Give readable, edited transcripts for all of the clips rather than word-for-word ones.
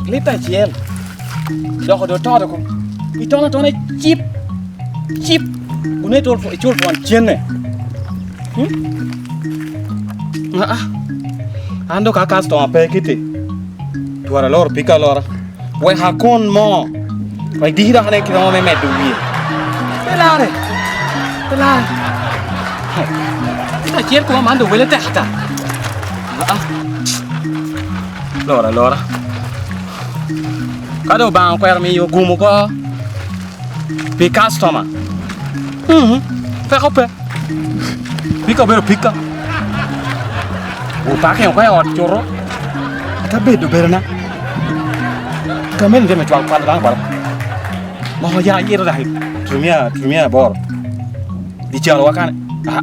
Lita acel. Doko do toto ko. Itono atona cip. Cip. Gune icul icul twon cene. Hmm? Ah, ah. An do ka customer pe kiti. Twara loro pika alora. Wek akon mo. Wek diki dok ane kiromo me medo wiye. Pe lare. Pe lare. Lita acel kuma man do wele tek ata. Ah, ah. Lora alora. Ka dong Lubanga okwero miyo gum oko pi kastoma, peko pe. Pika obedo pika. Wupake oko i ot cuto. Ata bedo bedona. Ka meno tye me cwalo kwalo dano kwala. Moko ya ito daki tumia tumia aboro. Di calo wa kane. Ah.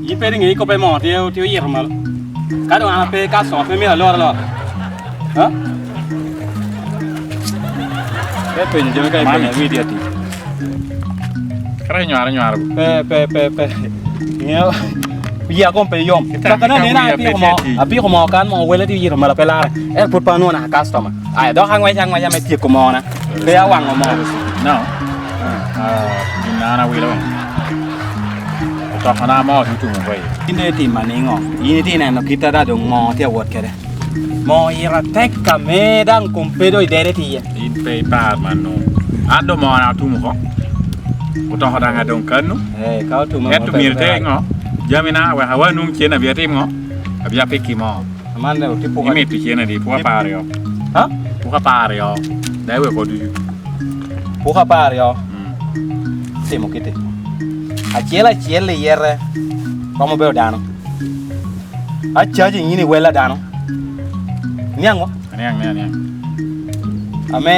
In pe ingeyo ikope mo tye oyito malo ka dong an ape customer pe myero alor alora pe penyo jami ka ipenyo wi tye atic Kara inywaro nywaro. Pe pe pe pe ingeyo wiya kong pe yom kaka nene apiko mo apiko mo kan mo wele tye oyito malo pe lare ento pud pe anwongo naka customer aya dok angweco angweca me tyeko mona pe awango mo. No. Gin na an awilo eni. Otokona mo tye otumo kwa iye. In dong itimo ningo? In itye neno kit ada dong moo tye awot kwede. Moo ira tek ka me dang kom pe dong idede tye iye. In pe ipar man nongo. An dong moona otumo oko. Otoko dang adong kanu. Eh, ka otumo Ento myero ite ngo? Jamina wek awa nung cen abi atim ngo? Abi apiki mo. Man dong tye puka. Imito cen adi? Puka paryo. Ha? Puka paryo. Dai wek oducu. Puka paryo. Timo kiti. Acel acel iyete romo bedo dano. Acaji nyini wella dano. Niang mo? Aniang ni aniang. Ame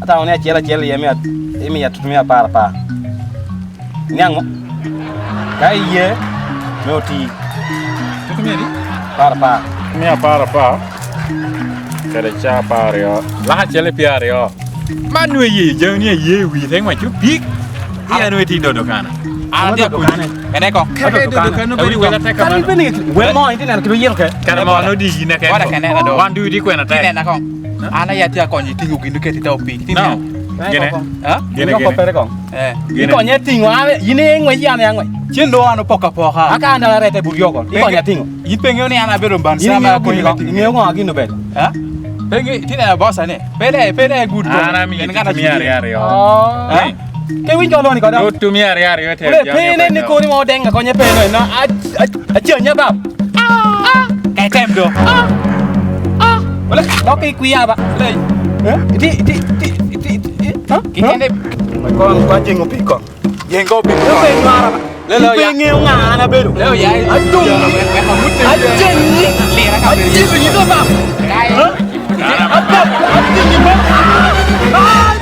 atamo ni acel acel iye miya imiya tutu miya apar apar. Niang mo? Ka iye me oti. Tutu miya adi? Apar apar. Miya apar apar. Kede ca apar aryo. Laka acel i pyera aryo. Man nongo iye jami ni aye i wi te ngwec opik. Iya nongo itye dodo kana. An atye akonyi. Ene kong. Kaka idodo kano bedo wela tek kamano. Wel mo itye neno kit oyito ke. Kare mo no digi ne Ora kene na do. Wan ducu tye kwena tek. Tinena kong. An aye atye akonyo itingo gin ducu keti te opik. No. Gine. Ha? Gine Gine gine. pere kong. Eh. Gine. Ikonye tingo an in iye ngwec an aye angwec. Cen do an opoka apoka. Aka an arete but yoko. Ikonye atingo. In pe ingeyo ni an abedo mban In sama ingeyo akonyi gin me kong. tingo. Ingeyo ngo gin obedo. Ha? Pe ingeyo tinena bossa ni. Pe ne pe ne good An amiyi En ngata tutu miya aryo aryo. Ah. Ke winjo loni koda. Tutu miya aryo aryo te. Ule pe ne ni kori mo denga konye pe no na a chenya bab. Ke tem do. Ule dok ikwiya ba. Le. Eh? Ti ti ti ti ti. Ha? Kikene Kong kwa jengo piko. Yengo piko. Pe nwara ba. Lelo Pe ya. ngeo nga an abedo. Lelo ya. Adong. Ajenyi. Lira ka bedo. Ajenyi ni to bab. Abab. Ajenyi ba. Ah!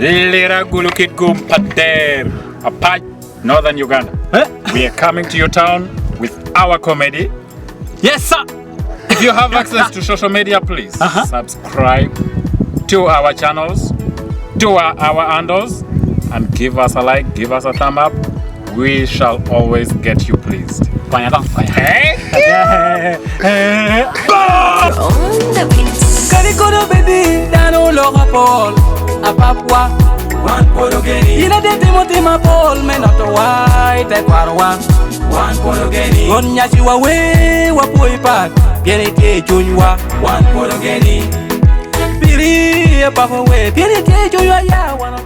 Lira gulu kit gum pader. Apac Northern Uganda. Eh? We are coming to your town with our comedy. Yes, sir. If you have access to social media, please subscribe to our channels, to our handles, and give us a like, give us a thumb up. We shall always get you pleased. Konya kong, konya. Hey! On the beats. Kadi kono bedi dano loko pol apapwa Wan pwod ogeni. In ade timo tim mapol me noto wa i tekwarowa Wan pwod ogeni. Ngon nyaci wa wer wapwoyi pat pien itye i cwinywa Wan pwod ogeni. Piri apako wer pien itye i cwinywa ya wan.